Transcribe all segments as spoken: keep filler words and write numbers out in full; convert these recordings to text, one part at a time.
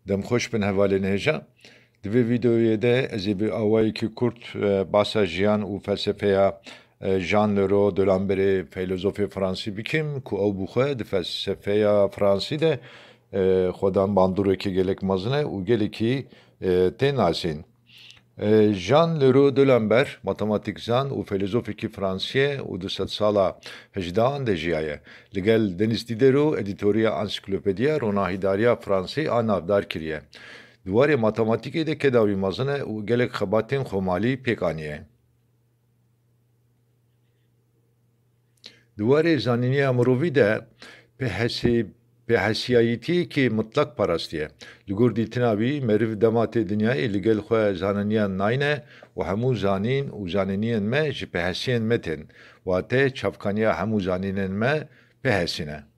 Dem xweş bin hevalên hêja. Di vê vîdeoyê de ez ê bi awayekî kurt, e, basa jiyan û felsefeya, e, Jean Leroy D'Alembertê feylozofê fransî bikim ku ew bi xwe di felsefeya fransî de, e, xwedan bandoreke gelek mezin e û gelekî, e, tê nasîn. E, Jean Leroy D'Alembert, matematîkzan û feylozofekî fransî ye û di sedsala hejdehan de jiyaye. Li gel Denis Diderot, edîtoriya Ansiklopediya Ronahîdariya Fransê a navdar kiriye. Di warê matematîkê de keda wî mezin e û gelek xebatên xwemalî pêk aniye. Di warê zanîniya mirovî de pêhesî-, pêhesiyayîtiyekî mitlaq parastiye. Li gor dîtina wî, meriv dema tê dinyayê li gel xwe zanîniyan nayne û hemû zanîn û zanîniyên me ji pêhesiyên me tên. Wate çavkaniya hemû zanînên me pêhesî ne.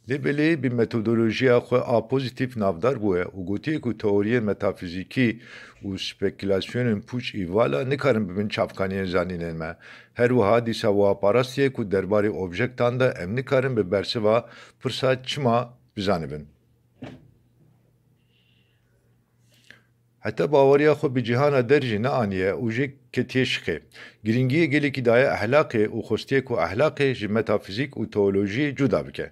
Lê belê bi metodolojiya xwe a pozîtîf navdar bûye û gotiye ku teoriyên metafizîkî û spekulasyonên pûç îvala nikarin bibin çavkaniyên zanînên me. Her wiha dîsa wiha parastiye ku derbarê objektan de em nikarin bi bersiva pirsa çima bizanibin. Heta baweriya xwe bi cîhana der jî neaniye û jê ketiye şixê. Girîngiyê gelekî daye ehlaqê û xwestiye ku ehlaqê ji metafizîk û teolojiyê cuda bike.